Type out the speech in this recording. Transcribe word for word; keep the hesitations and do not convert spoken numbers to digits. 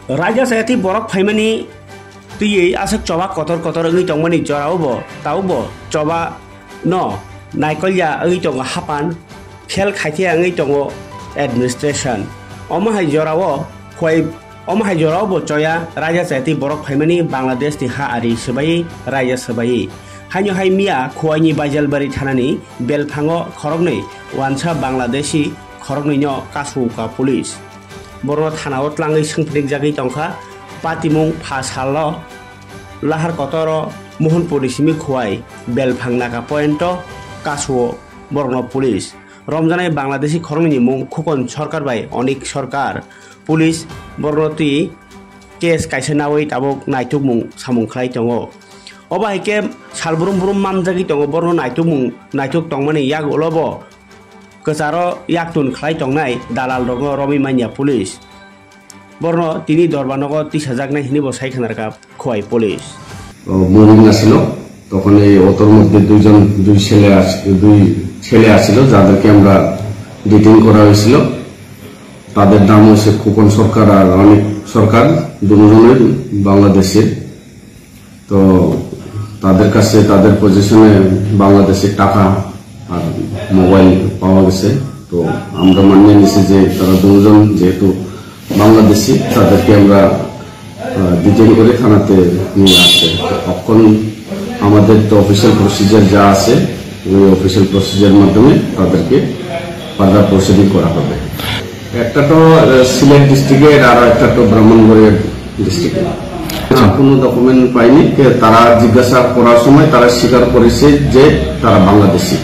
Raida chayatwi borok phaimani twiwi aswk choba kotor kotor wngwi tongmani jorao bo tabukbo choba no naikolya wngwi tongo hapan khel khaikhe wngwi tongo administration. Omo hai jorao khwai, omo hai jorao bo choya raida chayatwi borok phaimani Bangladesh ni ha ari swbaiwi raida swbaiwi. Haino hai miya Khowai ni Baijalbari thana ni belphango khoroknwi wansa Bangladeshi khoroknwi no kasu ka police. Borokno thanao tlangwi swngphrikjagwi tongkha. Patimung pha salo lahar kotoro Mohanpur ni simi Khowai belphang Naka point o kasuo borokno police. Romjanai Bangladeshi khoroknwi ni mung Khukon Sarkar bai Onik Sarkar. Police borokno twi case kaisa nawi tabuk naitukmung samung khlai tongo. Obo hai khe sal brum brum mamjagwi tongo, borokno naitukmung naituk tongmani yak ulo bo kwcharo yaktun khlai tongnai dalal rokno romwi manya police. Borokno tini dorba nogo tisajaknai hinwi bo sai khna rwkha Khowai police. ও, বোরিং আসিল। তখন এই অটোর মধ্যে দুইজন, দুই ছেলে আস-, দুই ছেলে আসিল, যাদেরকে আমরা ডিটেইন করা হয়েছিল। তাদের নাম হচ্ছে খোকন সরকার আর অনিক সরকার, দুজনই বাংলাদেশে। তো তাদের কাছে, তাদের পজিশনে বাংলাদেশে টাকা আর মোবাইল পাওয়া গেছে। তো আমরা মানিয়ে নিছি যে তারা দুজন যেহেতু বাংলাদেশি, তাদেরকে আমরা, আহ, ডিটেইন করে থানাতে নিয়ে আসছে। এখন আমাদের তো অফিসিয়াল প্রসিজার যা আছে, ওই অফিসিয়াল প্রসিজার মাধ্যমে তাদেরকে ফার্দার প্রসিডিং করা হবে। একটা তো, আহ, সিলেট ডিস্ট্রিক্টের, আর একটা তো ব্রাহ্মণবাড়িয়া ডিস্ট্রিক্টের। আচ্ছা। কোনো ডকুমেন্ট পাইনি। কে-, তারা জিজ্ঞাসা করার সময় তারা স্বীকার করেছে যে তারা বাংলাদেশি।